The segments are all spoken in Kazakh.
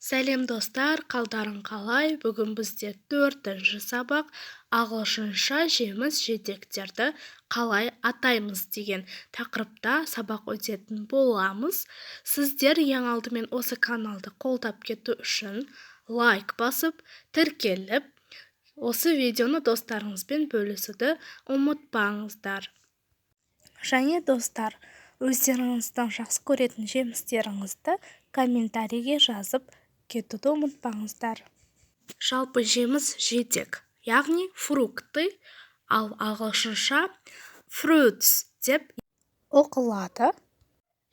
Сәлем, достар! Қалдарың қалай? Бүгін бізде төртінші сабақ, ағылшынша жеміс-жидектерді қалай атаймыз деген тақырыпта сабақ өтетін боламыз. Сіздер ең алдымен осы каналды қолдап кету үшін лайк басып, тіркеліп, осы видеоны достарыңызбен бөлісуді ұмытпаңыздар. Және, достар, өздеріңіздің жақсы көретін жемістеріңізді комментарийге жазып кетуді ұмытпаңыздар. Жалпы, жеміс-жидек, яғни фрукты, ал ағылшынша fruits деп оқылады.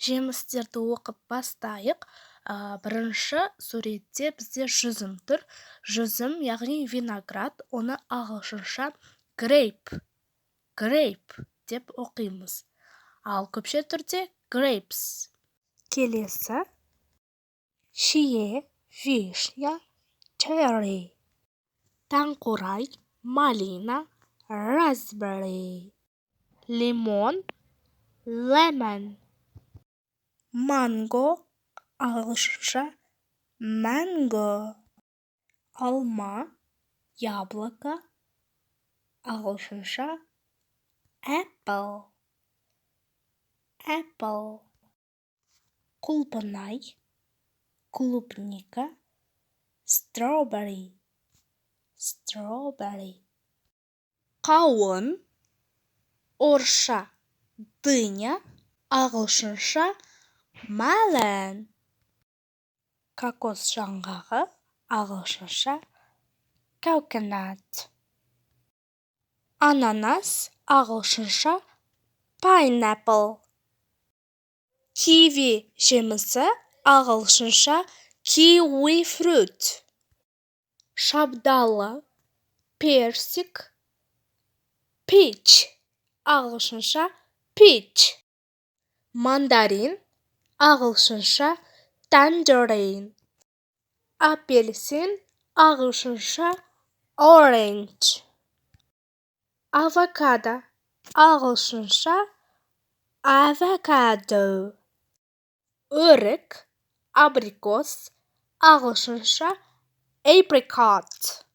Жемістерді оқып бастайық. Бірінші суретте бізде жүзім тұр. Жүзім, яғни виноград, оны ағылшынша grape, grape деп оқимыз, ал көпше түрде grapes. Келесі шие, вишня, cherry; таңқурай, малина, raspberry; лимон, lemon; манго, ағылшынша mango; алма, яблоко, ағылшынша apple, apple; құлпынай, клубника, strawberry, strawberry; қауын, орысша дыня, ағылшынша melon; кокос жаңғағы, ағылшынша coconut; ананас, ағылшынша pineapple; киви жемісі, ағылшынша kiwi fruit; шабдалы, персик, peach, ағылшынша peach; мандарин, ағылшынша tangerine; апельсин, ағылшынша orange; авокадо, ағылшынша avocado; өрік, абрикос, ағылшынша apricot;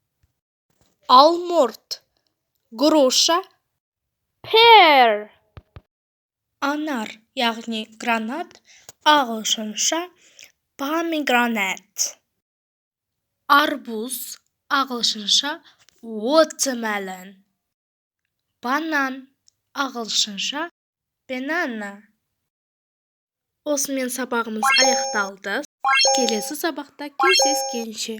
алмұрт, груша, pear; анар, яғни гранат, ағылшынша pomegranate; арбуз, ағылшынша watermelon; банан, ағылшынша banana. Осымен сабағымыз аяқталды. Келесі сабақта кездескенше!